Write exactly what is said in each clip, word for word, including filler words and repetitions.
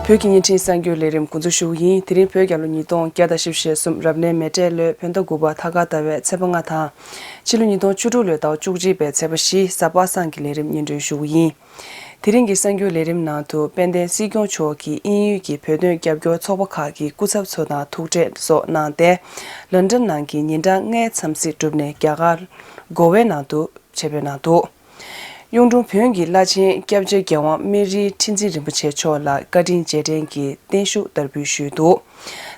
བོད་ཀྱི་བརྙན་འཕྲིན་གསར་འགྱུར་ལས་རིམ་འགོ་འཛུགས་ཞུ་གི་ཡིན། དེ་རིང་བོད་རྒྱལ་ལོ་ཉིས་སྟོང་བརྒྱ་དང་བཞི་བཅུ་ཞེ་གསུམ་རབ་གནས་མེ་སྤྲེལ་ལོའི་བོད་ཟླ་དགུ་པ་ཐ་སྐར་ཟླ་བའི་ཚེས་པ་ལྔ་དང་། ཕྱི་ལོ་ཉིས་སྟོང་བཅུ་དྲུག་ལོའི་ཟླ་བ་བཅུ་གཅིག་པའི་ཚེས་པ་བཞི་གཟའ་པ་སངས་ཀྱི་ལས་རིམ་སྙན་སྒྲོན་ཞུ་གི་ཡིན། དེ་རིང་གི་གསར་འགྱུར་ལས་རིམ་ནང་དུ་དཔལ་ལྡན་སྲིད་སྐྱོང་མཆོག་གིས་དབྱིན་ཡུལ་གྱི་བོད་དོན་རྒྱབ་སྐྱོར་ཚོགས་པ་ཁག་གི་སྐུ་ཚབ་ཚོ་དང་ཐུག་འཕྲད་སོགས་གནང་སྟེ། ལན་ཀྲན་ནང་གི་ཉིན་གྲངས་ལྔའི་འཚམས་གཟིགས་གྲུབ་ནས་རྒྱ་གར་གོ་ཝའི་ནང་དུ་ཆེད་ཕེབས་གནང་འདུག་གཡུང་དྲུང་བོན་གྱི་བླ་ཆེན་སྐྱབས་རྗེ་རྒྱལ་དབང་སྨན་རིའི་ཁྲི་འཛིན་རིན་པོ་ཆེ་མཆོག་ལ་བཀའ་དྲིན་རྗེས་དྲན་གྱི་བརྟན་བཞུགས་བསྟར་འབུལ་ཞུས་འདུག་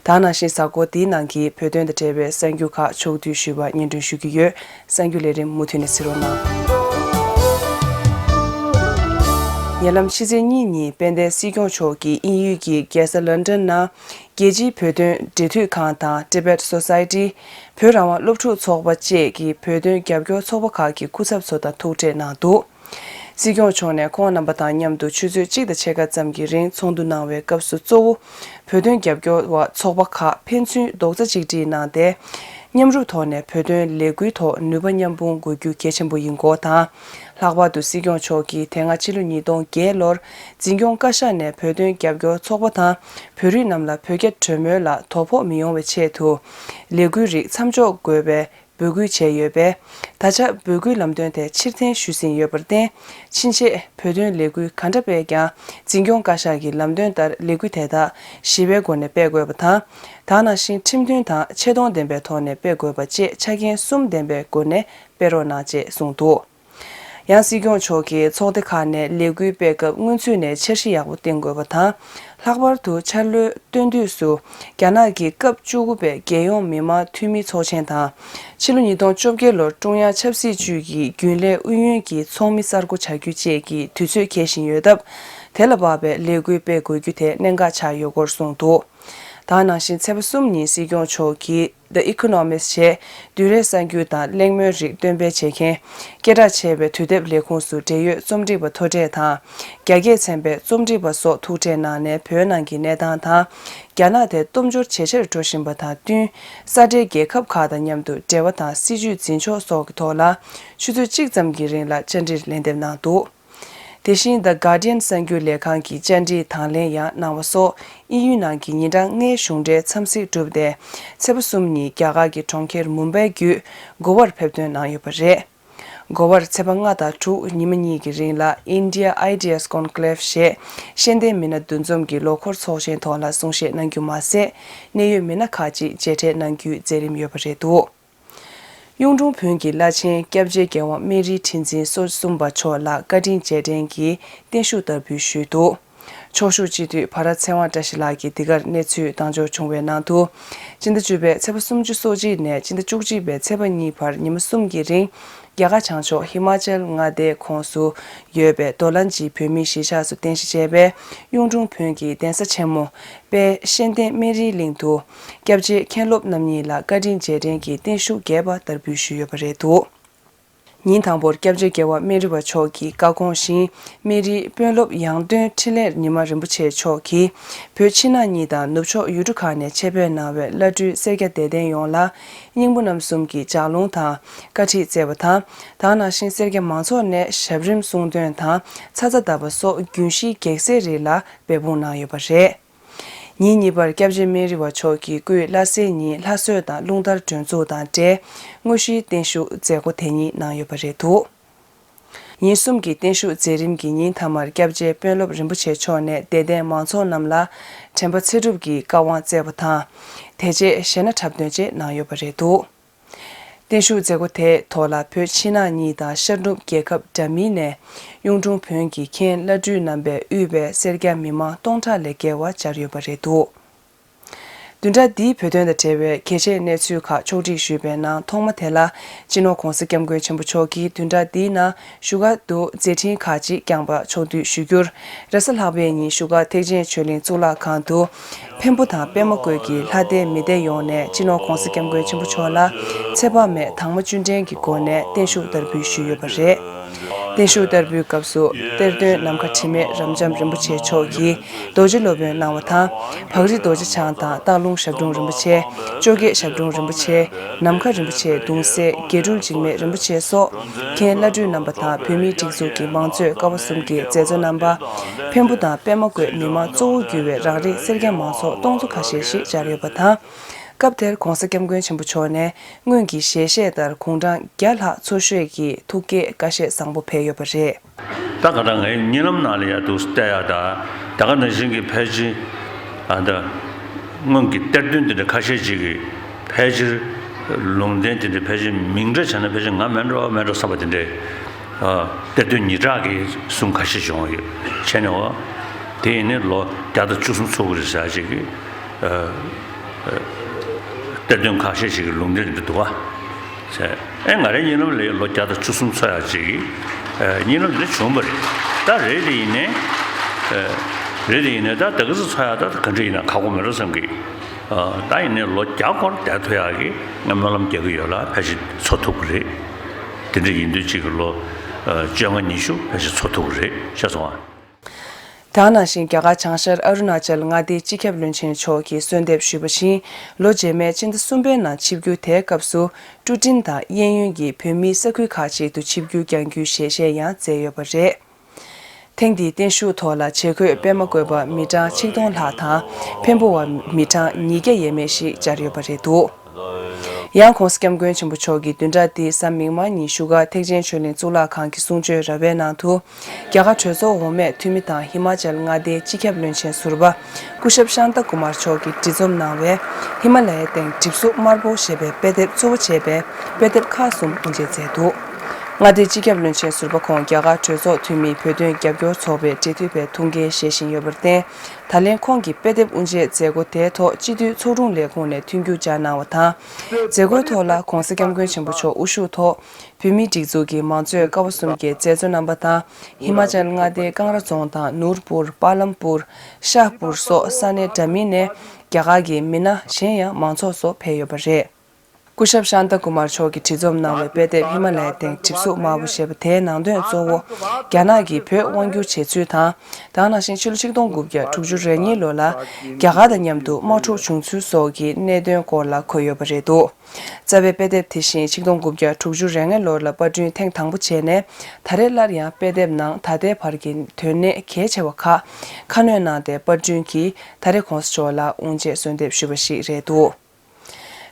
ད་ནང་བཞིན་གཟའ་འཁོར་འདིའི་ནང་གི་བོད་དོན་དང་འབྲེལ་བའི་གསར་འགྱུར་ཁག་ཕྱོགས་བསྡུས་ཞུས་པ་སྙན་སྒྲོན་ཞུ་གི་ཡོད། གསར་འགྱུར་ལས་རིམ་མུ་མཐུད་ནས་གཟིགས་རོགས་གནང་། ཉེ་ལམ་ཕྱི་ཚེས་གཉིས་ཉིན་དཔལ་ལྡན་སྲིད་སྐྱོང་མཆོག་གིས་དབྱིན་ཡུལ་གྱི་རྒྱལ་ས་ལོན་ཌོན་ནང་རྒྱལ་སྤྱིའི་བོད་དོན་འབྲེལ་མཐུད་ཁང་དང་Tibet Society། བོད་རང་དབང་སློབ་ཕྲུག་ཚོགས་པ་བཅས་ཀྱི་བོད་དོན་རྒྱབ་སྐྱོར་ཚོགས་པ་ཁག་གི་སྐུ་ཚབ་ཚོ་དང་ཐུག་འཕྲད་གནང་འདུག་སྲིད་སྐྱོང་མཆོག་ནས་ཁོང་རྣམ་པ་དང་མཉམ་དུ་ཆུ་ཚོད་གཅིག་དང་ཕྱེད་ཀ་ཙམ་གྱི་རིང་ཚོགས་འདུ་གནང་བའི་སྐབས་སུ་གཙོ་བོ་བོད་དོན་རྒྱབ་སྐྱོར་བ་ཚོགས་པ་ཁག་ཕན་ཚུན་རྡོག་རྩ་གཅིག་སྒྲིལ་གནང་སྟེ། མཉམ་རུབ་ཐོག་ནས་བོད་དོན་ལས་འགུལ་ཐོག་ནུས་པ་མཉམ་སྤུངས་དགོས་རྒྱུ་གལ་ཆེན་པོ་ཡིན་སྐོར་དང་། ལྷག་པར་དུ་སྲིད་སྐྱོང་མཆོག་གིས་དེ་སྔ་ཕྱི་ལོ་ཉིས་སྟོང་བརྒྱད་ལོར་འཛིན་སྐྱོང་བཀའ་ཤག་ནས་བོད་དོན་རྒྱབ་སྐྱོར་ཚོགས་པ་དང་བོད་རིགས་རྣམས་ལ་བོད་རྒྱ་གྲོས་མོལ་ལ་དོ་ཕོག་མི་ཡོང་བའི་ཆེད་དུ་ལས་འགུལ་རིགས་མཚམས་འཇོག་དགོས་པའི་འབོད་སྐུལ་བྱས་ཡོད་པས། ད་ཆ་འབོད་སྐུལ་ལམ་སྟོན་དེ་ཕྱིར་འཐེན་ཞུས་ཟིན་ཡོད་པར་བརྟེན། ཕྱིན་ཆད་བོད་དོན་ལས་འགུལ་ག་འདྲ་སྤེལ་ཀྱང་འཛིན་སྐྱོང་བཀའ་ཤག་གི་ལམ་སྟོན་ལྟར་ལས་འགུལ་དེ་དག་ཞི་བའི་སྒོ་ནས་སྤེལ་དགོས་པ་དང་། དེ་ནང་བཞིན་ཁྲིམས་མཐུན་དང་ཆེ་མཐོང་ལྡན་པའི་ཐོག་ནས་སྤེལ་དགོས་པ་བཅས་ཆ་རྐྱེན་གསུམ་ལྡན་པའི་སྒོ་ནས་སྤེལ་རོགས་གནང་ཅེས་གསུངས་འདུག་ཡང་སྲིད་སྐྱོང་མཆོག་གིས་ཚོགས་སྡེ་ཁག་ནས་ལས་འགུལ་སྤེལ་སྐབས་སྔོན་ཚུད་ནས་འཆར་གཞི་ཡག་པོ་བཏིང་དགོས་པ་དང་། ལྷག་པར་དུ་འཆར་ལོའི་སྟོན་དུས་སུ་རྒྱ་ནག་གི་སྐབས་བཅུ་དགུ་པའི་རྒྱལ་ཡོངས་མི་དམངས་འཐུས་མི་ཚོགས་ཆེན་དང་། ཕྱི་ལོ་ཉིས་སྟོང་བཅོ་བརྒྱད་ལོར་ཀྲུང་དབྱང་ཆབ་སྲིད་ཅུས་ཀྱི་རྒྱུན་ལས་ཨུ་ཡོན་གྱི་ཚོགས་མི་གསར་བསྐོ་བྱ་རྒྱུ་བཅས་ཀྱི་དུས་ཚོད་འཁེལ་བཞིན་ཡོད་སྟབས། དེ་ལ་བབ་པའི་ལས་འགུལ་སྤེལ་དགོས་རྒྱུ་དེ་གནད་འགག་ཆགས་ཡོད་སྐོར་གསུངས་འདུག་དེ་ནང་བཞིན་ཚེས་པ་གསུམ་ཉིན་སྲིད་སྐྱོང་མཆོག་གིས། The Economist ཞེས་བསྡུས་གྲྭའི་གསར་འགྱུར་དང་གླེང་མོལ་རིགས་སྟོན་སྤེལ་བྱེད་མཁན། སྐད་གྲགས་ཆེ་བའི་དུས་དེབ་ལས་ཁུངས་སུ་འབྲེལ་ཡོད་རྩོམ་སྒྲིག་པ་མཐོ་གྲས་དང་། རྒྱ་སྐད་ཚན་པའི་རྩོམ་སྒྲིག་པ་སོགས་ཐུག་འཕྲད་གནང་ནས་བོད་ནང་གི་གནས་སྟངས་དང་། རྒྱ་ནག་དེ་སྟོབས་འབྱོར་ཇེ་ཆེར་འགྲོ་བཞིན་པ་དང་བསྟུན། ས་འབྲེལ་རྒྱལ་ཁབ་ཁག་དང་མཉམ་དུ་འབྲེལ་བ་དང་སྲིད་ཇུས་འཛིན་ཕྱོགས་སོགས་ཀྱི་ཐོག་ལ་ཆུ་ཚོད་གཅིག་ཙམ་གྱི་རིང་ལ་བཅར་འདྲིར་ལན་འདེབས་གནང་འདུག་དེ་བཞིན་The Guardian གསར་འགྱུར་ལས་ཁང་གི་བཅར་འདྲིའི་དང་ལེན་ཡང་གནང་བ་སོགས་དབྱིན་ཡུལ་ནང་གི་ཉིན་གྲངས་ལྔའི་གཞུང་འབྲེལ་འཚམས་གཟིགས་གྲུབ་སྟེ། ཚེས་པ་གསུམ་ཉིན་རྒྱ་གར་གྱི་གྲོང་ཁྱེར་མུམ་བྷའི་བརྒྱུད་གོ་བར་ཕེབས་ཐོན་གནང་ཡོད་པ་རེད། གོ་བར་ཚེས་པ་ལྔ་དང་དྲུག་ཉི་མ་གཉིས་ཀྱི་རིང་ལ་India Ideas Conclave ཞེས་ཤེས་ལྡན་མི་སྣ་འདུ་འཛོམས་ཀྱི་ལོ་འཁོར་ཚོགས་ཆེན་ཐོག་ལ་གསུང་བཤད་གནང་རྒྱུ་མ་ཟད། གནད་ཡོད་མི་སྣ་ཁག་ཅིག་མཇལ་འཕྲད་གནང་རྒྱུའི་མཛད་རིམ་ཡོད་པ་རེད་འདུག་གཡུང་དྲུང་བོན་གྱི་བླ་ཆེན་སྐྱབས་རྗེ་རྒྱལ་དབང་སྨན་རིའི་ཁྲི་འཛིན་སོ་གསུམ་པ་མཆོག་ལ་བཀའ་དྲིན་རྗེས་དྲན་གྱི་བརྟན་བཞུགས་བསྟར་འབུལ་ཞུས་འདུག་ཕྱོགས་བཞུགས་སྤྱི་འཐུས་བྷ་ར་ཚེ་དབང་བཀྲ་ཤིས་ལགས་ཀྱིས་འདི་གར་གནས་ཚུལ་བཏང་འབྱོར་བྱུང་བའི་ནང་དུ། སྤྱི་ཟླ་བཅུ་པའི་ཚེས་པ་སུམ་ཅུ་སོ་གཅིག་ནས་སྤྱི་ཟླ་བཅུ་གཅིག་པའི་ཚེས་པ་གཉིས་བར་ཉི་མ་གསུམ་གྱི་རིང་། རྒྱ་གར་བྱང་ཕྱོགས་ཧི་མ་ཅལ་མངའ་སྡེའི་ཁོངས་སུ་ཡོད་པའི་རྡོ་ལན་གྱི་བོད་མིའི་གཞིས་ཆགས་སུ་རྟེན་གཞི་བྱས་པའི་གཡུང་དྲུང་བོན་གྱི་གདན་ས་ཆེན་མོ། དཔལ་ཤེས་ལྡན་སྨན་རིའི་གླིང་དུ། སྐྱབས་རྗེ་མཁན་སློབ་རྣམ་གཉིས་ལ་བཀའ་དྲིན་རྗེས་དྲན་གྱི་བརྟན་བཞུགས་རྒྱས་པ་བསྟར་འབུལ་ཞུས་ཡོད་པ་རེད་འདུག་ཉིན་དང་པོར་སྐྱབས་རྗེ་རྒྱལ་བ་སྨན་རི་བ་མཆོག་གི་བཀའ་དགོངས་བཞིན། སྨན་རིའི་དཔོན་སློབ་ཡང་སྟོན་འཕྲིན་ལས་ཉི་མ་རིན་པོ་ཆེ་མཆོག་གིས། བོད་ཕྱི་ནང་གཉིས་དང་ནུབ་ཕྱོགས་ཡུལ་གྲུ་ཁག་ནས་ཆེད་ཕེབས་གནང་བའི་བླ་སྤྲུལ་སེར་སྐྱ་དད་ལྡན་ཡོངས་ལ། སྙིང་པོ་རྣམ་གསུམ་གྱི་ལྗགས་ལུང་དང་བཀའ་ཁྲིད་སྩལ་བ་དང་། དེ་ནང་བཞིན་སེར་སྐྱ་མང་ཚོགས་ནས་ཞབས་རིམ་གསུང་འདོན་དང་ཚ་ཚ་བརྡབ་པ་སོགས་རྒྱུན་ཤེས་གེགས་སེལ་རིགས་ལ་འབད་འབུངས་གནང་ཡོད་པ་རེད། ཉིན་གཉིས་པར་སྐྱབས་རྗེ་སྨན་རི་བ་མཆོག་གིས་སྐུའི་བླ་སྲས་ཉིད་ལྷ་གསོལ་དང་རླུང་དར་སྒྲོན་འཛུགས་དང་འབྲེལ། དངོས་གཞིའི་བརྟན་བཞུགས་མཛད་སྒོ་དེ་ཉིད་གནང་ཡོད་པ་རེད་འདུག་ཉིན་གསུམ་གྱི་བརྟན་བཞུགས་མཛད་རིམ་གྱི་ཉིན་མཐའ་མར་སྐྱབས་རྗེ་དཔོན་སློབ་རིན་པོ་ཆེ་མཆོག་ནས་དད་ལྡན་མང་ཚོགས་རྣམས་ལ་དྲན་པ་ཚེ་སྒྲུབ་ཀྱི་བཀའ་དབང་སྩལ་བ་དང་། དེ་རྗེས་གཞས་སྣ་འཁྲབ་སྟོན་བཅས་གནང་ཡོད་པ་རེད་འདུག་བརྟན་བཞུགས་མཛད་སྒོ་དེའི་ཐོག་ལ་བོད་ཕྱི་ནང་གཉིས་དང་ཤར་ནུབ་རྒྱལ་ཁབ་འདྲ་མིན་ནས་གཡུང་དྲུང་བོན་གྱི་མཁན་བླ་སྤྲུལ་རྣམ་པས་དབུས་པའི་སེར་སྐྱ་མི་མང་སྟོང་ཕྲག་ལས་བརྒལ་བ་བཅར་ཡོད་པ་རེད་འདུག་བདུན་ཕྲག་འདིའི་བོད་དོན་དང་འབྲེལ་བའི་གལ་ཆེའི་གནས་ཚུལ་ཁག་ཕྱོགས་སྒྲིག་ཞུས་པའི་ནང་ཐོག་མ་དེ་ལ། སྤྱི་ནོར་༧གོང་ས་༧སྐྱབས་མགོན་ཆེན་པོ་མཆོག་གིས་བདུན་ཕྲག་འདིའི་ནང་བཞུགས་སྒར་དུ་མཛད་འཕྲིན་ཁག་ཅིག་བསྐྱངས་པ་ཕྱོགས་བསྡུས་ཞུ་རྒྱུར། རེས་གཟའ་ལྷག་པའི་ཉིན་བཞུགས་སྒར་ཐེག་ཆེན་ཆོས་གླིང་གཙུག་ལག་ཁང་དུ། འཕན་པོ་དང་པད་མ་བཀོད་ཀྱི་ལྷ་སྡེ་མི་སྡེ་ཡོངས་ནས་སྤྱི་ནོར་༧གོང་ས་༧སྐྱབས་མགོན་ཆེན་པོ་མཆོག་ལ་ཚེ་དཔག་མེད་དྭངས་མ་བཅུད་འདྲེན་གྱི་སྒོ་ནས་བརྟན་བཞུགས་བསྟར་འབུལ་ཞུས་ཡོད་པ་རེད། བརྟན་བཞུགས་བསྟར་འབུལ་སྐབས་སུ་གཏེར་སྟོན་ནམ་མཁའ་དྲི་མེད་རབ་འབྱམས་རིན་པོ་ཆེ་མཆོག་གིས་རྡོ་རྗེ་སློབ་དཔོན་གནང་བ་དང་། བག་རི་རྡོ་རྗེ་འཆང་དང་སྟག་ལུང་ཞབས་དྲུང་རིན་པོ་ཆེ། བཅོ་བརྒྱད་ཞབས་དྲུང་རིན་པོ་ཆེ། ནམ་མཁའ་རིན་པོ་ཆེ་གདུང་སྲས་དགེ་འཕྲུལ་འཇིགས་མེད་རིན་པོ་ཆེ་སོགས་མཁན་བླ་སྤྲུལ་རྣམ་པ་དང་བོད་མིའི་སྒྲིག་འཛུགས་ཀྱི་མང་གཙོའི་ཀ་བ་གསུམ་གྱི་མཛད་གཙོ་རྣམ་པ། འཕན་པོ་དང་པད་མ་བཀོད་མི་མང་གཙོ་བོ་གྱུར་བའི་རང་རིགས་སེར་སྐྱ་མང་ཚོགས་སྟོང་ཚོ་ཁ་ཤས་ཤིག་བཅར་ཡོད་པ་དང་། སྐབས་དེར་༧གོང་ས་༧སྐྱབས་མགོན་ཆེན་པོ་མཆོག་ནས་སྔོན་གྱི་ཞལ་བཞེས་ལྟར་དགུང་གྲངས་བརྒྱ་ལྷག་འཚོ་བཞེས་ཀྱི་ཐུགས་བསྐྱེད་བཀའ་བཞེས་བཟང་པོ་ཕེབས་ཡོད་པ་རེད། ད་ག་ད་ངའི་གཉིད་ལམ་ནང་ལ་ཡ་འདུག་བལྟས་ཡ་ད་ད་ག་ནང་བཞིན་གྱི་ཕལ་ཆེར་ཨ་ད་སྔོན་གྱི་གཏེར་སྟོན་དེ་འདྲ་ཁ་ཤས་ཅིག་གིས་ཕལ་ཆེར་ལུང་བསྟན་དེ་འདྲ་ཕལ་ཆེར་མིང་འདྲ་བྱས་ན་ཕལ་ཆེར་ང་མེད་འགྲོ་མེད་འགྲོ་བསམ་པ་དེ་འདྲའི་ཨ་གཏེར་སྟོན་ཉིས་བརྒྱ་གི་གསུང་ཁ་ཤས་བྱུང་ཡོད་བྱས་ནས་འོ་དེ་ཡིན་ནས་ལོ་བརྒྱ་དང་བཅུ་གསུམ་ཚོགས་ཀྱི་རེད་ཟེར་ཅིག་གིས། གཏེར་སྟོན་ཁ་ཤས་ཤིག་གི་ལུང་བསྟན་འདི་འདུག་བ། ཨེ་ང་རའི་གཉིད་ལམ་ལ་ལོ་བརྒྱ་དང་བཅུ་གསུམ་འཚོ་ཡག་ཅིག་གི་གཉིད་ལམ་འདི་བྱུང་བ་རེད། ད་རེད་དེ་ཡིན་ནའི་རེད་དེ་ཡིན་ནའི་ད་ད་ག་ཚོད་འཚོ་ཡག་ད་ག་འདྲ་ཡིན་ན་ཁག་པོ་མེད་འགྲོ་བསམ་གི། ད་ཡིན་ནའི་ལོ་བརྒྱ་འཁོར་བསྡད་ཐུབ་ཡག་གི་ང་སྨོན་ལམ་རྒྱག་གི་ཡོད་ལ་ཕལ་ཆེར་འཚོ་ཐུབ་གི་རེད། དེ་འདྲ་ཡིན་དུས་ཅིག་གི་ལོ་བཅོ་ལྔ་ཉི་ཤུ་ཕལ་ཆེར་འཚོ་ཐུབ་གི་རེད་ཤེས་སོང་ཨ། དེ་ནང་བཞིན་རྒྱ་གར་བྱང་ཤར་ཨ་རུ་ན་ཅལ་མངའ་སྡེའི་སྤྱི་ཁྱབ་བློན་ཆེན་མཆོག་གིས་གསོལ་འདེབས་ཞུས་པ་བཞིན། ལོ་རྗེས་མའི་ཕྱི་ཟླ་གསུམ་པའི་ནང་ཆིབས་བསྒྱུར་དེའི་སྐབས་སུ་ཀྲུ་ཀྲིན་དང་གཡས་གཡོན་གྱི་བོད་མིའི་ས་ཁུལ་ཁག་ཅིག་ཏུ་ཆིབས་བསྒྱུར་བསྐྱང་རྒྱུའི་ཞལ་བཞེས་ཡང་མཛད་ཡོད་པ་རེད། ཐེངས་འདིའི་བརྟན་བཞུགས་ཐོག་ལ་བྱེས་འཁོད་པད་མ་བཀོད་པ་མི་གྲངས་ཆིག་སྟོང་ལྷག་དང་། འཕན་པོ་བ་མི་གྲངས་ཉིས་བརྒྱ་ཡས་མས་ཤིག་བཅར་ཡོད་པ་རེད་འདུག་ཡང་༧གོང་ས་༧སྐྱབས་མགོན་ཆེན་པོ་མཆོག་གིས་བདུན་ཕྲག་འདིའི་གཟའ་མིག་དམར་ཉིན་བཞུགས་སྒར་ཐེག་ཆེན་ཆོས་གླིང་གཙུག་ལག་ཁང་གི་གསུང་ཆོས་ར་བའི་ནང་དུ། རྒྱ་གར་གྲོས་ཚོགས་འོག་མས་འཐུས་མི་དང་ཧི་མ་ཅལ་མངའ་སྡེའི་སྤྱི་ཁྱབ་བློན་ཆེན་ཟུར་པ་སྐུ་ཞབས་ཤཱནྟ་ཀུ་མར་མཆོག་གིས་འབྲི་རྩོམ་གནང་བའི་ཧི་མ་ལ་ཡའི་སྟེང་གྲིབ་གཟུགས་དམར་པོ་ཞེས་པའི་དཔེ་དེབ་གཙོ་བོ་བྱས་པའི་དཔེ་དེབ་ཁག་གསུམ་དབུ་འབྱེད་མཛད་འདུག་མངའ་སྡེའི་སྤྱི་ཁྱབ་བློན་ཆེན་ཟུར་པ་ཁོང་རྒྱ་གར་གྲོས་ཚོགས་འཐུས་མིའི་བོད་དོན་རྒྱབ་སྐྱོར་ཚོགས་པའི་འབྲེལ་མཐུད་པའི་ཐུགས་འགན་བཞེས་བཞིན་ཡོད་པར་བརྟེན། ད་ལན་ཁོང་གིས་དཔེ་དེབ་དབུ་འབྱེད་མཛད་སྒོ་དེའི་ཐོག་སྤྱི་འཐུས་ཚོགས་དྲུང་ལས་ཁུངས་ནས་མཐུན་འགྱུར་སྦྱར་གནང་བ་དང་། མཛད་སྒོའི་ཐོག་ལ་༧གོང་ས་༧སྐྱབས་མགོན་ཆེན་པོ་མཆོག་དབུ་བཞུགས་ཐོག་བོད་མིའི་སྒྲིག་འཛུགས་ཀྱི་མང་གཙོའི་ཀ་བ་གསུམ་གྱི་མཛད་གཙོ་རྣམ་པ་དང་། ཧི་མ་ཅལ་མངའ་སྡེའི་ཀང་ར་རྫོང་དང་ནུར་པུར། པ་ལམ་པུར། ཤཱ་པུར་སོགས་ས་གནས་འདྲ་མིན་ནས་རྒྱ་གར་གྱི་མི་སྣ་གཞན་ཡང་མང་ཚོགས་སོགས་ཕེབས་ཡོད་པ་རེད། སྐུ་ཞབས་ཤཱན་ཏཱ་ཀུ་མར་མཆོག་གིས་བྲིས་རྩོམ་གནང་བའི་དཔེ་དེབ་ཧི་མ་ལ་ཡའི་སྟེང་གྲིབ་གཟུགས་དམར་པོ་ཞེས་པ་དེའི་ནང་དོན་གཙོ་བོ་རྒྱ་ནག་གིས་བོད་དབང་བསྒྱུར་བྱས་ཚུལ་དང་། དེ་ནང་བཞིན་ཕྱི་ལོ་ཆིག་སྟོང་དགུ་བརྒྱ་དྲུག་ཅུ་རེ་གཉིས་ལོ་ལ་རྒྱ་གར་དང་མཉམ་དུ་དམག་འཁྲུག་བྱུང་ཚུལ་སོགས་ཀྱི་གནད་དོན་སྐོར་ལ་འཁོད་ཡོད་པ་རེད་འདུག་རྩ་བའི་དཔེ་དེབ་དེ་བཞིན་ཆིག་སྟོང་དགུ་བརྒྱ་དྲུག་ཅུ་རེ་ལྔ་ལོར་ལ་པར་སྐྲུན་ཐེངས་དང་པོ་བྱས་ནས། ད་རེས་སླར་ཡང་དཔེ་དེབ་ནང་ད་ལྟའི་བར་གྱི་དོན་གནད་གལ་ཆེ་བ་ཁག་ཁ་སྣོན་གནང་སྟེ། པར་སྐྲུན་གྱིས་ད་རེས་༧གོང་ས་མཆོག་ལ་དབུ་འབྱེད་གསོལ་འདེབས་ཞུས་པ་ཞིག་རེད་འདུག་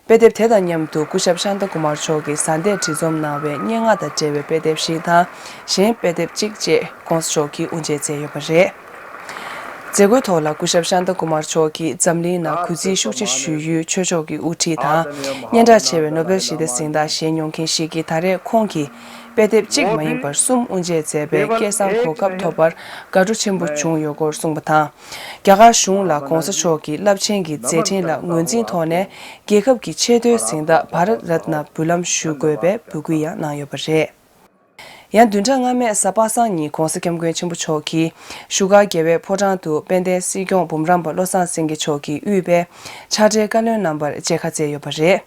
དཔེ་དེབ་དེ་དང་མཉམ་དུ་སྐུ་ཞབས་ཤཱན་ཏཱ་ཀུ་མར་མཆོག་གིས་བཟའ་ཟླས་བྲིས་རྩོམ་གནང་བའི་སྙན་ངག་དང་འབྲེལ་བའི་དཔེ་དེབ་ཞིག་དང་། གཞན་དཔེ་དེབ་གཅིག་བཅས་༧གོང་ས་མཆོག་གིས་དབུ་འབྱེད་མཛད་ཡོད་པ་རེད། མཛད་སྒོའི་ཐོག་ལ་སྐུ་ཞབས་ཤཱན་ཏཱ་ཀུ་མར་མཆོག་གིས་འཛམ་གླིང་ནང་གུས་བརྩི་ཤུགས་ཆེ་ཞུ་ཡུལ་ཆོས་ཕྱོགས་ཀྱི་དབུ་ཁྲིད་དང་། སྙན་གྲགས་ཆེ་བའི་ནོ་བེལ་ཞི་བདེ་གཟེངས་རྟགས་བཞེས་མྱོང་མཁན་ཞིག་གིས་ད་རེས་ཁོང་གིས་དཔེ་དེབ་གཅིག་མ་ཡིན་པར་གསུམ་དབུ་འབྱེད་མཛད་པའི་སྐལ་བཟང་གོ་སྐབས་ཐོབ་པར་དགའ་སྤྲོ་ཆེན་པོ་བྱུང་ཡོད་སྐོར་གསུངས་པ་དང་། རྒྱ་གར་གཞུང་ལ་༧གོང་ས་མཆོག་གི་རླབས་ཆེན་གྱི་མཛད་འཕྲིན་ལ་ངོས་འཛིན་ཐོག་ནས། རྒྱལ་ཁབ་ཀྱི་ཆེས་མཐོའི་གཟེངས་རྟགས་བྷ་རཏ་རཏ་ན་འབུལ་ལམ་ཞུ་དགོས་པའི་འབོད་སྐུལ་ཡང་གནང་ཡོད་པ་རེད། ཡང་བདུན་ཕྲག་སྔ་མའི་གཟའ་པ་སངས་ཉིན་༧གོང་ས་༧སྐྱབས་མགོན་ཆེན་པོ་མཆོག་གིས་བཞུགས་སྒར་རྒྱལ་བའི་ཕོ་བྲང་དུ་དཔལ་ལྡན་སྲིད་སྐྱོང་འབུམ་རམས་པ་བློ་བཟང་སེང་གེ་མཆོག་གིས་དབུས་པའི་ཕྱག་སྦྲེལ་བཀའ་བློན་རྣམ་པར་མཇལ་ཁ་བསྩལ་ཡོད་པ་རེད།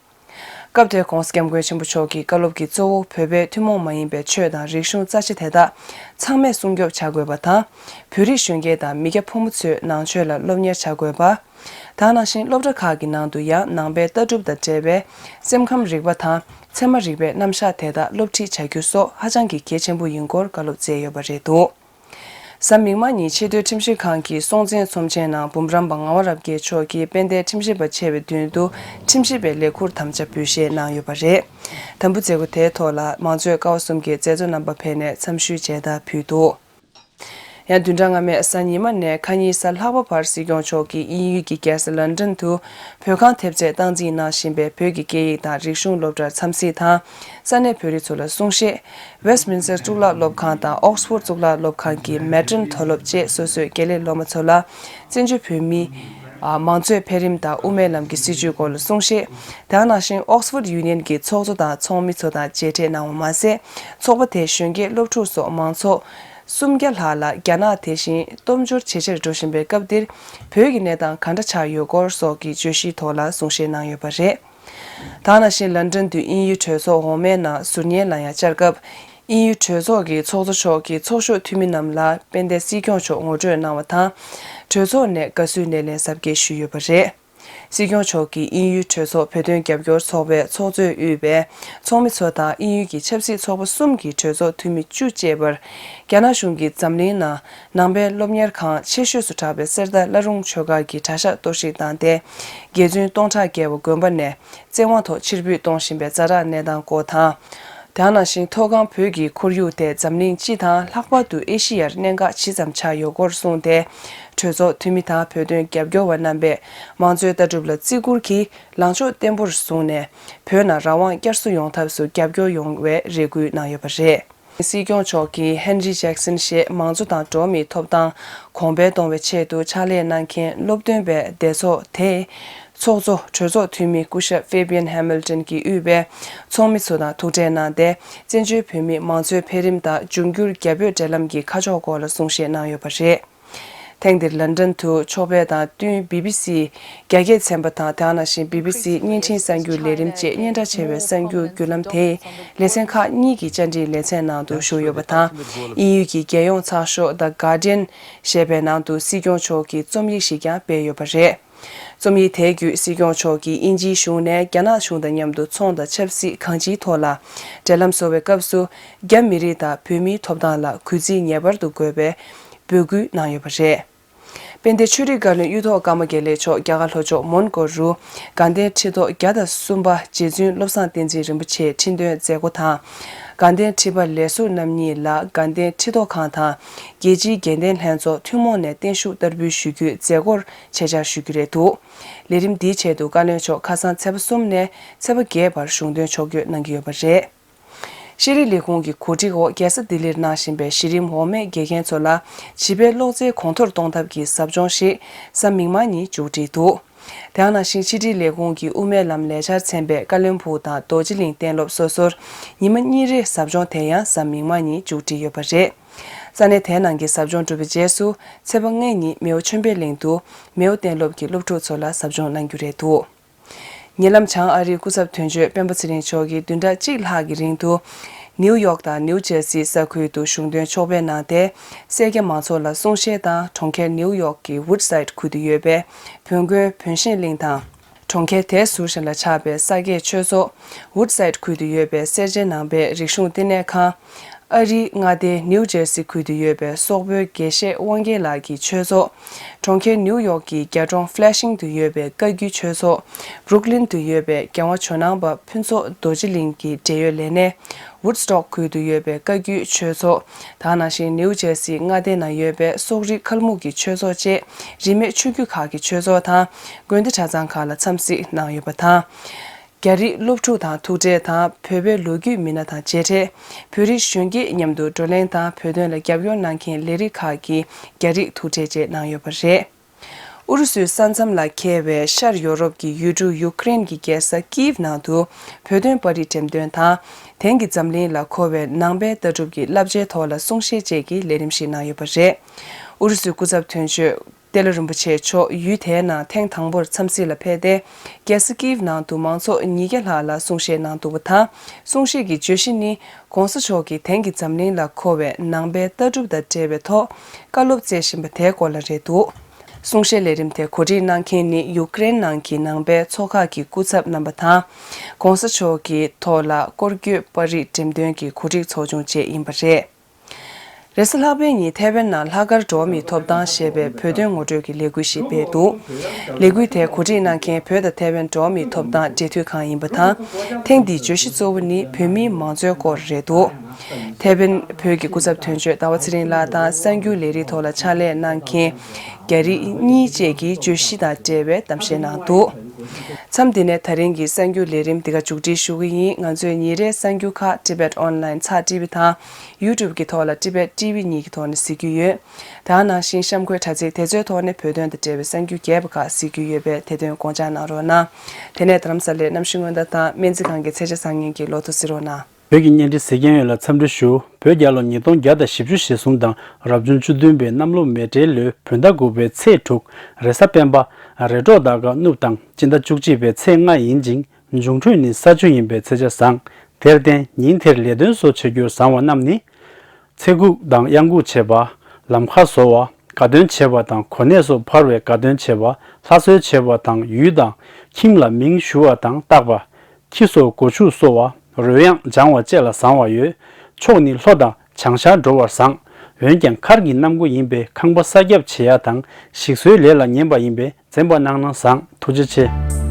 སྐབས་དེར་༧གོང་ས་༧སྐྱབས་མགོན་ཆེན་པོ་མཆོག་གིས་བཀའ་སློབ་ཀྱི་གཙོ་བོ་བོད་པའི་ཐུན་མོང་མ་ཡིན་པའི་ཆོས་དང་རིག་གཞུང་རྩ་ཆེ་དེ་དག་ཚང་མས་སྲུང་སྐྱོབ་བྱ་དགོས་པ་དང་། བོད་རིགས་གཞོན་སྐྱེས་དང་མི་སྐྱ་ཕོ་མོ་ཚོས་ནང་ཆོས་ལ་སློབ་གཉེར་བྱ་དགོས་པ། དེ་ནང་བཞིན་སློབ་གྲྭ་ཁག་གི་ནང་དུ་ཡང་ནང་པའི་ལྟ་གྲུབ་དང་འབྲེལ་བའི་སེམས་ཁམས་རིག་པ་དང་ཚད་མ་རིག་པའི་རྣམ་གཞག་དེ་དག་སློབ་ཁྲིད་བྱ་རྒྱུ་སོགས་ཧ་ཅང་གི་གལ་ཆེན་པོ་ཡིན་སྐོར་བཀའ་སློབ་སྩལ་ཡོད་པ་རེད་འདུག་གཟའ་མིག་དམར་ཉིན་ཆེས་མཐོའི་ཁྲིམས་ཞིབ་ཁང་གི་སྲོང་བཙན་ཚོམས་ཆེན་ནང་འབུམ་རམས་པ་ངག་དབང་རབ་རྒྱས་མཆོག་གིས་དཔལ་ལྡན་ཁྲིམས་ཞིབ་པ་ཆེ་བའི་མདུན་དུ་ཁྲིམས་ཞིབ་པའི་ལས་ཁུར་དམ་བཅའ་འབུལ་བཞེས་གནང་ཡོད་པ་རེད། དམ་འབུལ་མཛད་སྒོ་དེའི་ཐོག་ལ་མང་གཙོའི་ཀ་བ་གསུམ་གྱི་མཛད་གཙོ་རྣམ་པ་ཕེབས་ནས་འཚམས་ཞུའི་མཇལ་དར་ཕུལ་འདུག་ཡང་བདུན་ཕྲག་སྔ་མའི་གཟའ་ཉི་མ་ནས་ཁ་ཉིན་གཟའ་ལྷག་པ་བར་སྲིད་སྐྱོང་མཆོག་གིས་དབྱིན་ཡུལ་གྱི་རྒྱལ་ས་ལན་ཀྲན་དུ་བོད་ཁང་ཐེབས་རྩས་སྟངས་འཛིན་གནང་བཞིན་པའི་བོད་ཀྱི་སྐད་ཡིག་དང་རིག་གཞུང་སློབ་གྲྭར་འཚམས་གཟིགས་དང་། ས་གནས་བོད་རིགས་ཚོ་ལ་གསུང་བཤད། ཝེ་སི་མིན་སི་ཊར་གཙུག་ལག་སློབ་ཁང་དང་ཨོག་སི་ཕོར་གཙུག་ལག་སློབ་ཁང་གི་མེ་ཏྲོན་མཐོ་སློབ་བཅས་སོ་སོའི་དགེ་ལས་སློབ་མ་ཚོ་ལ་བཙན་བྱོལ་བོད་མིའི་མང་གཙོའི་འཕེལ་རིམ་དང་དབུ་མའི་ལམ་གྱི་སྲིད་བྱུས་སྐོར་ལ་གསུང་བཤད། དེ་ནང་བཞིན་ཨོག་སི་ཕོར་ཡུ་ནི་ཡན་གྱི་ཚོགས་གཙོ་དང་ཚོགས་མི་ཚོ་དང་མཇལ་འཕྲད་གནང་བ་མ་ཟད། ཚོགས་པ་དེའི་གཞོན་སྐྱེས་སློབ་ཕྲུག་སོགས་མང་ཚོགས་སུམ་བརྒྱ་ལྷག་ལ་རྒྱ་ནག་དེ་བཞིན་སྟོབས་འབྱོར་ཇེ་ཆེར་འགྲོ་བཞིན་པའི་སྐབས་འདིར་བོད་ཀྱི་གནས་སྟངས་ག་འདྲ་ཆགས་ཡོད་སྐོར་སོགས་ཀྱི་བརྗོད་གཞིའི་ཐོག་ལ་གསུང་བཤད་གནང་ཡོད་པ་རེད། དེ་ནང་བཞིན་ལན་ཀྲན་དུ་དབྱིན་ཡུལ་གྲོས་ཚོགས་འོག་མའི་ནང་ཟུར་ཉན་ལ་ཡང་བཅར་སྐབས། དབྱིན་ཡུལ་གྲོས་ཚོགས་ཀྱི་ཚོགས་གཙོ་མཆོག་གིས་ཚོགས་ཞུགས་འཐུས་མི་རྣམས་ལ་དཔལ་ལྡན་སྲིད་སྐྱོང་མཆོག་ངོ་སྤྲོད་གནང་བ་དང་། གྲོས་ཚོགས་ནས་དགའ་བསུའི་སྣེ་ལེན་གཟབ་རྒྱས་ཞུས་ཡོད་པ་རེད། སྲིད་སྐྱོང་མཆོག་གིས་དབྱིན་ཡུལ་གྲོས་ཚོགས་བོད་དོན་རྒྱབ་སྐྱོར་ཚོགས་པའི་ཚོགས་གཙོས་དབུས་པའི་ཚོགས་མི་ཚོ་དང་། དབྱིན་ཡུལ་གྱི་ཆབ་སྲིད་ཚོགས་པ་གསུམ་གྱི་གྲོས་ཚོགས་འཐུས་མི་བཅུ་བཅས་པར། རྒྱ་ནག་གཞུང་གིས་འཛམ་གླིང་ནང་ནང་པའི་སློབ་གཉེར་ཁང་ཆེ་ཤོས་སུ་གྲགས་པའི་གསེར་རྟ་བླ་རུང་ཆོས་སྒར་གྱི་གྲྭ་ཤག་གཏོར་བཤིག་བཏང་སྟེ། དགེ་བཙུན་སྟོང་ཕྲག་བརྒལ་བ་དགོན་པ་ནས་བཙན་དབང་ཐོག་ཕྱིར་འབུད་གཏོང་བཞིན་པའི་ཛ་དྲག་གནས་སྟངས་སྐོར་དང་། དེ་ནང་བཞིན་མཐོ་སྒང་བོད་ཀྱི་ཁོར་ཡུག་དེ་འཛམ་གླིང་སྤྱི་དང་ལྷག་པར་དུ་ཨེ་ཤི་ཡར་གནད་འགག་ཇི་ཙམ་ཆགས་ཡོད་སྐོར་གསུངས་ཏེ། གྲོས་ཚོགས་འཐུས་མི་དང་བོད་དོན་རྒྱབ་སྐྱོར་བ་རྣམ་པས་མང་གཙོའི་ལྟ་གྲུབ་ལ་བརྩི་བཀུར་གྱིས་ལངས་ཕྱོགས་བརྟན་པོར་བཟུང་ནས། བོད་ནང་རང་དབང་བསྐྱར་གསོ་ཡོང་ཐབས་སུ་རྒྱབ་སྐྱོར་ཡོང་བའི་རེ་སྐུལ་གནང་ཡོད་པ་རེད། སྲིད་སྐྱོང་མཆོག་གིས་ཧེན་རི་ཇེག་སན་ཞེས་མང་གཙོ་དང་འགྲོ་བ་མིའི་ཐོབ་ཐང་གོང་འཕེལ་གཏོང་བའི་ཆེད་དུ་ཕྱག་ལས་གནང་མཁན་སློབ་སྟོན་པའི་སྡེ་ཚོགས་དེའི་ཚོགས་གཙོ་གྲོས་ཚོགས་འཐུས་མི་སྐུ་ཞབས་ཧྥེ་བྷི་ཡན་ཧེ་མིལ་ཏན་གྱིས་དབུས་པའི་ཚོགས་མི་ཚོ་དང་ཐུག་འཕྲད་གནང་སྟེ། བཙན་བྱོལ་བོད་མིའི་མང་གཙོའི་འཕེལ་རིམ་དང་འབྱུང་འགྱུར་རྒྱ་བོད་འབྲེལ་ལམ་གྱི་ཁ་ཕྱོགས་སྐོར་ལ་གསུང་བཤད་གནང་ཡོད་པ་རེད། ཐེངས་འདིར་ལན་ཀྲན་དུ་ཕྱོགས་ཕེབས་དང་བསྟུན་བི་བི་སི་རྒྱ་སྐད་ཚན་པ་དང་། དེ་ནང་བཞིན་བི་བི་སི་བརྙན་འཕྲིན་གསར་འགྱུར་ལས་རིམ་བཅས་སྙན་གྲགས་ཆེ་བའི་གསར་འགྱུར་བརྒྱུད་ལམ་དེའི་ལེ་ཚན་ཁག་གཉིས་ཀྱི་བཅར་འདྲིའི་ལེ་ཚན་ནང་དུ་ཞུགས་ཡོད་པ་དང་། དབྱིན་ཡུལ་གྱི་རྒྱལ་ཡོངས་ཚགས་ཤོག་The Guardian ཞེས་པའི་ནང་དུ་སྲིད་སྐྱོང་མཆོག་གིས་རྩོམ་ཡིག་ཞིག་ཀྱང་སྤེལ་ཡོད་པ་རེད། རྩོམ་ཡིག་དེའི་བརྒྱུད་སྲིད་སྐྱོང་མཆོག་གིས་དབྱིན་ཇིའི་གཞུང་ནས་རྒྱ་ནག་གཞུང་དང་མཉམ་དུ་ཚོང་དང་ཆབ་སྲིད་གང་ཅིའི་ཐོག་ལ་འབྲེལ་ལམ་བཟོ་བའི་སྐབས་སུ། རྒྱ་མི་རིགས་དང་བོད་མིའི་ཐོབ་ཐང་ལ་གུས་བརྩི་ངེས་པར་དུ་དགོས་པའི་འབོད་སྐུལ་གནང་ཡོད་པ་རེད། དཔལ་ལྡན་ཆོས་རིག་བཀའ་བློན་གཡུ་ཐོག་ཀརྨ་དགེ་ལེགས་མཆོག་རྒྱ་གར་ལྷོ་ཕྱོགས་མོན་གྷོ་རུ་དགའ་ལྡན་ཁྲི་ཐོག་བརྒྱ་དང་གསུམ་པ་རྗེ་བཙུན་བློ་བཟང་བསྟན་འཛིན་རིན་པོ་ཆེའི་ཁྲི་འདོན་མཛད་སྒོ་དང་། དགའ་ལྡན་ཁྲི་པ་ལས་ཟུར་རྣམ་གཉིས་ལ་དགའ་ལྡན་ཁྲི་ཐོག་ཁང་དང་རྒྱལ་སྤྱིའི་དགེ་ལྡན་ལྷན་ཚོགས་ཐུན་མོང་ནས་བརྟན་བཞུགས་བསྟར་འབུལ་ཞུ་རྒྱུའི་མཛད་སྒོར་ཆེད་བཅར་ཞུ་རྒྱུ་རེད་འདུག་ལས་རིམ་འདིའི་ཆེད་དུ་བཀའ་བློན་མཆོག་ཁ་སང་ཚེས་པ་གསུམ་ནས་ཚེས་པ་བརྒྱད་བར་གཞུང་དོན་ཕྱོགས་བསྐྱོད་གནང་གི་ཡོད་པ་རེད། ཤེས་རིག་ལས་ཁུངས་ཀྱི་གོ་སྒྲིག་འོག་རྒྱལ་ས་ལྡི་ལིར་གནང་བཞིན་པའི་གཞི་རིམ་འོག་མའི་དགེ་རྒན་ཚོ་ལ་བྱིས་པའི་ཀློག་རྩལ་གོང་མཐོར་གཏོང་ཐབས་ཀྱི་ཟབ་སྦྱོང་ཞིག་གཟའ་མིག་དམར་ཉིན་མཇུག་སྒྲིལ་འདུག་དེ་ནང་བཞིན་ཕྱི་དྲིལ་ལས་ཁུངས་ཀྱི་དབུ་མའི་ལམ་ལས་འཆར་ཚན་པས་ཀ་བློན་སྦུག་དང་རྡོ་རྗེ་གླིང་གཏན་སློབ་སོ་སོར་ཉི་མ་གཉིས་རེའི་ཟབ་སྦྱོང་དེ་ཡང་གཟའ་མིག་དམར་ཉིན་མཇུག་སྒྲིལ་ཡོད་པ་རེད། ས་གནས་དེའི་ནང་གི་ཟབ་སྦྱོང་གྲུབ་པའི་རྗེས་སུ་ཚེས་པ་ལྔ་ཉིན་མེའོ་ཆོས་འཕེལ་གླིང་དུ་མེའོ་གཏན་སློབ་ཀྱི་སློབ་ཕྲུག་ཚོ་ལ་ཟབ་སྦྱོང་གནང་རྒྱུ་རེད་འདུག་ཉེ་ལམ་བྱང་ཨ་རིའི་སྐུ་ཚབ་དོན་གཅོད་སྤེན་པ་ཚེ་རིང་མཆོག་གིས་བདུན་ཕྲག་གཅིག་ལྷག་གི་རིང་དུ་ནིའུ་ཡོག་དང་ནིའུ་ཇར་སི་ས་ཁུལ་དུ་གཞུང་དོན་ཕྱོགས་ཕེབས་གནང་སྟེ། སེར་སྐྱ་མང་ཚོགས་ལ་གསུང་བཤད་དང་། གྲོང་ཁྱེར་ནིའུ་ཡོག་གི་Woodside་ཁུལ་དུ་ཡོད་པའི་བོན་དགོན་བོན་གཤེན་གླིང་དང་། གྲོང་ཁྱེར་དེའི་ཟུར་བཞིན་ལ་ཆགས་པའི་ས་སྐྱའི་ཆོས་ཚོགས། Woodside་ཁུལ་དུ་ཡོད་པའི་སེར་བྱེས་ནང་པའི་རིག་གཞུང་བསྟི་གནས་ཁང་། ཨ་རིའི་མངའ་སྡེ་ནིའུ་ཇར་སི་ཁུལ་དུ་ཡོད་པའི་སོག་པོའི་དགེ་བཤེས་དབང་རྒྱལ་ལགས་ཀྱི་ཆོས་ཚོགས། གྲོང་ཁྱེར་ནིའུ་ཡོག་གི་རྒྱ་གྲོང་Flushing་དུ་ཡོད་པའི་བཀའ་བརྒྱུད་ཆོས་ཚོགས། Brooklyn་དུ་ཡོད་པའི་རྒྱལ་བ་ཇོ་ནང་པ་ཕུན་ཚོགས་རྡོ་རྗེ་གླིང་གི་འབྲེལ་ཡོད་ལས་སྣེ། Woodstock་ཁུལ་དུ་ཡོད་པའི་བཀའ་བརྒྱུད་ཆོས་ཚོགས། དེ་ནང་བཞིན་ནིའུ་ཇར་སི་མངའ་སྡེ་ནང་ཡོད་པའི་སོག་རིགས་ཁལ་མུག་གི་ཆོས་ཚོགས་བཅས་རིས་མེད་ཆོས་བརྒྱུད་ཁག་གི་ཆོས་ཚོགས་དང་། དགོན་སྡེ་གྲྭ་ཚང་ཁག་ལ་འཚམས་གཟིགས་གནང་ཡོད་པ་དང་། རྒྱ་རིགས་སློབ་ཕྲུག་དང་ཐུག་འཕྲད་དང་། བོད་པའི་ལོ་རྒྱུས་མི་སྣ་དང་མཇལ་འཕྲད། བོད་རིགས་གཞོན་སྐྱེས་མཉམ་དུ་བགྲོ་གླེང་དང་། བོད་དོན་ལ་རྒྱབ་སྐྱོར་གནང་མཁན་ལས་རིགས་ཁག་གི་རྒྱ་རིགས་ཐུག་འཕྲད་བཅས་གནང་ཡོད་པ་རེད། ཨུ་རུ་སུའི་ས་མཚམས་ལ་འཁེལ་བའི་ཤར་ཡོ་རོབ་ཀྱི་ཡུལ་གྲུ་ཡུ་ཀེ་རེན་གྱི་རྒྱལ་ས་ཀིའིབ་ནང་དུ་བོད་དོན་པར་རིས་འགྲེམས་སྟོན་དང་། དེང་གི་འཛམ་གླིང་ལ་མཁོ་བའི་ནང་པའི་ལྟ་གྲུབ་ཀྱི་བསླབ་བྱའི་ཐོག་ལ་གསུང་བཤད་བཅས་ཀྱི་ལས་རིམ་ཞིག་གནང་ཡོད་པ་རེད། ཨུ་རུ་སུའི་སྐུ་ཚབ་དོན་གཅོད་ཏེ་ལོ་རིན་པོ་ཆེ་མཆོག་ཡུལ་དེའི་ནང་ཐེངས་དང་པོར་འཚམས་གཟིགས་ལ་ཕེབས་ཏེ། རྒྱལ་ས་ཀིའིབ་ནང་དུ་མང་ཚོགས་ཉིས་བརྒྱ་ལྷག་ལ་གསུང་བཤད་གནང་འདུག་པ་དང་། གསུང་བཤད་ཀྱི་བརྗོད་གཞི་ནི། ྋགོང་ས་མཆོག་གིས་དེང་གི་འཛམ་གླིང་ལ་མཁོ་བའི་ནང་པའི་ལྟ་གྲུབ་དང་འབྲེལ་བའི་ཐོག་བཀའ་སློབ་སྩལ་བཞིན་པ་དེའི་སྐོར་ལ་རེད་འདུག་གསུང་བཤད་ལས་རིམ་དེ་གོ་སྒྲིག་གནང་མཁན་ནི་ཡུ་ཀེ་རེན་ནང་གི་ནང་པའི་ཚོགས་ཁག་གི་སྐུ་ཚབ་རྣམ་པ་དང་། ྋགོང་ས་མཆོག་གི་ཐོག་ལ་སྐོར་སྐྱོད་པར་རིས་འགྲེམས་སྟོན་གྱི་གོ་སྒྲིག་ཚོགས་ཆུང་བཅས་ཡིན་པ་རེད། རེས་གཟའ་ལྷག་པའི་ཉིན་ཐའེ་ཝན་ནང་ལྷག་དཀར་འགྲོ་བ་མིའི་ཐོབ་ཐང་ཞེས་པའི་བོད་དོན་ངོ་སྤྲོད་ཀྱི་ལས་འགུལ་ཞིག་སྤེལ་འདུག་ལས་འགུལ་དེ་གོ་སྒྲིག་གནང་མཁན་བོད་དང་ཐའེ་ཝན་འགྲོ་བ་མིའི་ཐོབ་ཐང་འབྲེལ་མཐུད་ཁང་ཡིན་པ་དང་། ཐེངས་འདིའི་བརྗོད་གཞི་གཙོ་བོ་ནི་བོད་མིའི་མང་གཙོའི་སྐོར་རེད་འདུག་ཐའེ་ཝན་བོད་ཀྱི་སྐུ་ཚབ་དོན་གཅོད་ཟླ་བ་ཚེ་རིང་ལགས་དང་གསར་འགྱུར་ལས་རིགས་ཐོག་ལ་ཕྱག་ལས་གནང་མཁན་རྒྱ་རིགས་གཉིས་བཅས་ཀྱིས་བརྗོད་གཞི་དང་འབྲེལ་བའི་གཏམ་བཤད་གནང་འདུག་མཚམས་འདི་ནས་ད་རིང་གི་གསར་འགྱུར་ལས་རིམ་འདི་ག་མཇུག་སྒྲིལ་ཞུ་གི་ཡིན། ང་ཚོས་ཉིན་རེའི་གསར་འགྱུར་ཁག་Tibet Online་ཚགས་ཊི་ཝི་དང་YouTube་གི་ཐོག་ལ་Tibet T V་གཉིས་ཀྱི་ཐོག་ནས་གཟིགས་རྒྱུ་ཡོད། དེ་ནང་བཞིན་གཤམ་འཁོད་དྲ་ཚིགས་དེ་ཚོའི་ཐོག་ནས་བོད་དོན་དང་འབྲེལ་བའི་གསར་འགྱུར་རྒྱས་པ་ཁག་གཟིགས་རྒྱུ་ཡོད་པས་དེ་དོན་དགོངས་འཇགས་གནང་རོགས་གནང་། དེ་ནས་རྡ་རམ་ས་ལའི་གནམ་གཤིས་སྔོན་བརྡ་དང་སྨན་རྩིས་ཁང་གི་ཚེས་ཆ་བཟང་ངན་གྱི་ལོ་ཐོ་གཟིགས་རོགས་གནང་། བོད་ཀྱི་བརྙན་འཕྲིན་གཟིགས་མཁན་ཡོངས་ལ་འཚམས་འདྲི་ཞུ། བོད་རྒྱལ་ལོ་ཉིས་སྟོང་བརྒྱ་དང་བཞི་བཅུ་ཞེ་གསུམ་དང་རབ་བྱུང་བཅུ་བདུན་པའི་གནམ་ལོ་མེ་སྤྲེལ་ལོའི་བོད་ཟླ་དགུ་པའི་ཚེས་དྲུག་རེས་གཟའ་སྤེན་པ། རེས་གྲོགས་ཟླ་སྐར་སྣུབས་དང་སྤྱི་ཟླ་བཅུ་གཅིག་པའི་ཚེས་ལྔ་ཡིན་ཅིང་། འབྱུང་འཕྲོད་ནི་ས་བཅུ་ཡིན་པས་ཚེས་ཆ་བཟང་། དེར་བརྟེན་ཉིན་དེར་ལས་དོན་སོགས་བྱེད་རྒྱུར་བཟང་བ་རྣམས་ནི། ཚེ་འགུགས་དང་གཡང་འགུགས་བྱེད་པ། ལམ་ཁ་བཟོ་བ། དགའ་སྟོན་བྱེད་པ་དང་གོ་གནས་སོགས་འཕར་བའི་དགའ་སྟོན་བྱེད་པ། ལྷ་གསོལ་བྱེད་པ་དང་ཡུལ་དང་ཁྱིམ་ལ་མིང་ཞུ་བ་དང་བཏགས་པ། ཁྱི་སོགས་སྒོ་ཕྱུགས་གསོ་བ། རོལ་དབྱངས་སྦྱང་བ་བཅས་ལ་བཟང་བ་ཡོད། ཕྱོགས་ནི་ལྷོ་དང་བྱང་ཤར་འགྲོ་བར་བཟང་། འོན་ཀྱང་མཁར་གྱི་གནམ་སྒོ་ཡིན་པས་ཁང་པ་ས་རྒྱབ་བྱེད་ཡ་དང་ཞིག་གསོའི་ལས་ལ་ཉན་པ་ཡིན་པས་འཛེམ་པ་གནང་ན་བཟང་། ཐུགས་རྗེ་ཆེ།